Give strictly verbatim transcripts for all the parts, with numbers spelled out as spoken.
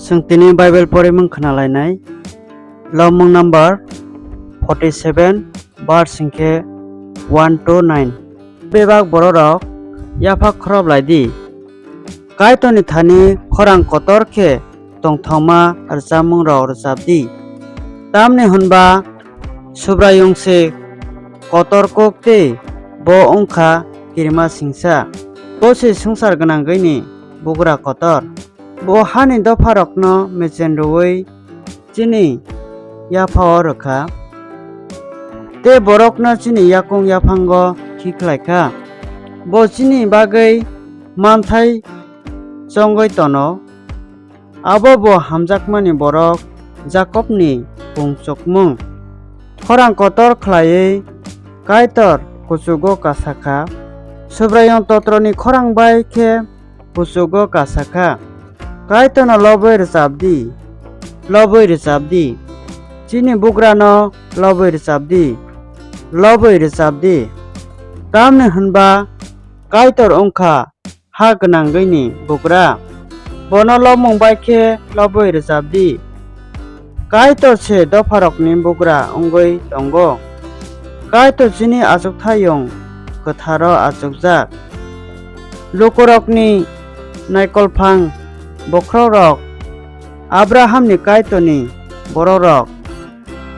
Chwng tini Bible porimung khna lainai. Lomung number forty seven, verse hwnkhe one to nine. Bebak bororok yapha khoroplai di. Kaitorni thani khorang kotor khe tongthokma rwchapmungrok rwchap di. Tamni hwnba Subraiyung se kotor kuk tei bo wng kha kirima singsa. Bo se swngchar gwnangwini bugra kotor. Bo hani dopharokno mechen rwui chini yaphao rw kha, tei borokno chini yakung yaphango khiklai kha. Bo chini bagwi manthai chongwi tono, abo bo hamjakmani borok Jakobni pung chukmung. Khorang kotor khlaiwi Kaitor kuchugo kasa kha, Subraiyung totroni khorang bai khe kuchugo kasa kha. Kaitorno lobwi rwchap di, lobwi rwchap di, chini bugrano lobwi rwchap di, lobwi rwchap di. Tamni hwnba Kaitor wng kha ha gwnangwini bugra, bono lobmung bai khe lobwi rwchap di. Kaitor se dopharokni bugra wngwi tongo. Kaitor chini achukthayung kwtharo achukjak. Lukurokni naikolphang bokhorokrok Abrahamni Kaitorni bororok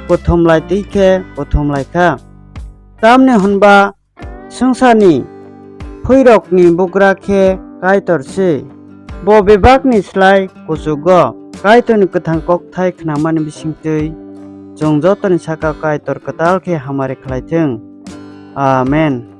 kuthumlai twi khe kuthumlai kha. Tamni hwnba swngcharni phuirokni bugra khe Kaitor se. Bo bebakni slai kuchugo. Kaitorni kwthang kokthai khnamani bisingtwi chwng jotoni saka Kaitor kwtal khe hamari khlai thung. Amen.